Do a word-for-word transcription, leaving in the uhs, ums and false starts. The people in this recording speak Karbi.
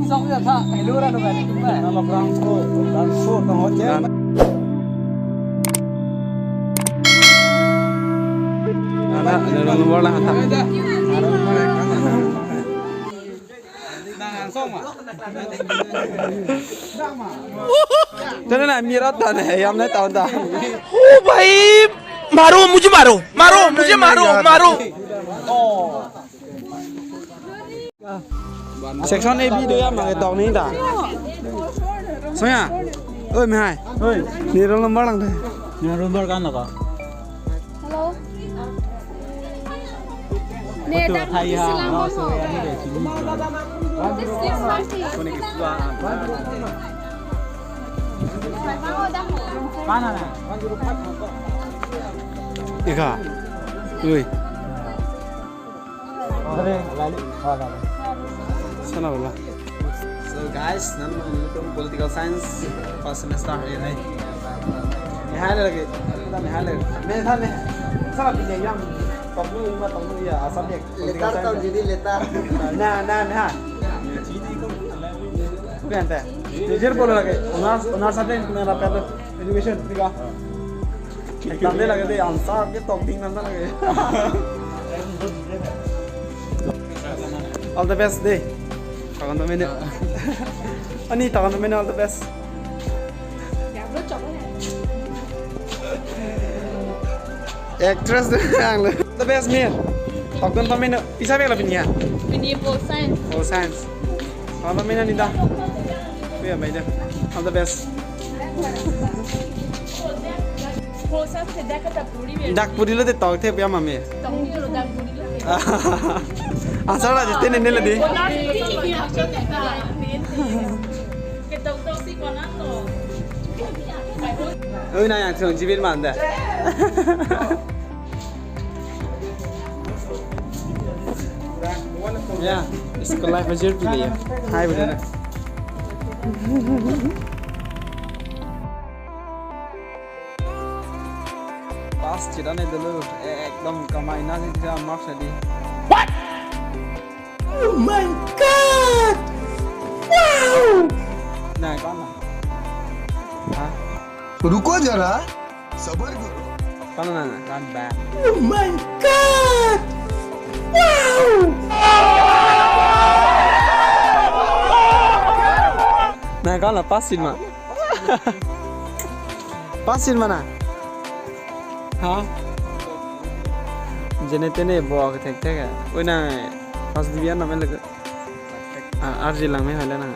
Sok ya tha, hello ra do ba ni tum ba. Nalok rang ko, rang ko tong ho je. Ana, ana nomor lang tha. Nang angsong ma. Tene na mirat dan he yam ne taun ta. ओ भाई, मारो, मुझे मारो, मारो, मुझे मारो, मारो। Section A B do ya mangke tok ni ta. Soya. Oi, mehai. Oi. Ni roll number lang de. Ni roll number kan lo ko? Hello. Ne Betul, dan hai, ha, silang oh, ngomong. Sorry, ani de sini. This is Marty. Mana na? Ika. Oi. Sana baba. So guys, nang nelitum political science first semester hari ini. Mehai lagi, mehai lagi. Mehai, mehai. Sana pinjam yang toklu, lima toklu ya, asal dia. Letter political science. Jadi letter. Nah, nah, nah. Bukan teh. Jujur boleh lagi. Honors, honors apa yang kena dapat education, tiga. Ekdam de lage de, answer ke tok ding nang lage. All the best de. Takon tumene. Ani takon tumene all the best. Actress de ang le. All the best mir. Takon tumene. Pisa bek la pini ya? Pini pol science. Pol science. Takon tumene ni da. Kuya mai de. All the best. Dak puri lo de tok the pia mame. Answer la jete ne ne la di. Oi na yang thong jibin man da. Ya, school life ajar tu dia. Hai beda na. Pass chida ne dulu, ekdom kamai na si chida marks adi. What? Oh my God! Wow! Na, kona? Ha? रुको जरा, सबर करो। Kona na, na, kan ba. Oh my God! Wow! Na, kona, pass ma. Pass ma na? Ha? Jene tene bo ke thek thek. Oi na first division na me lek. Ah, arji lang me hala na.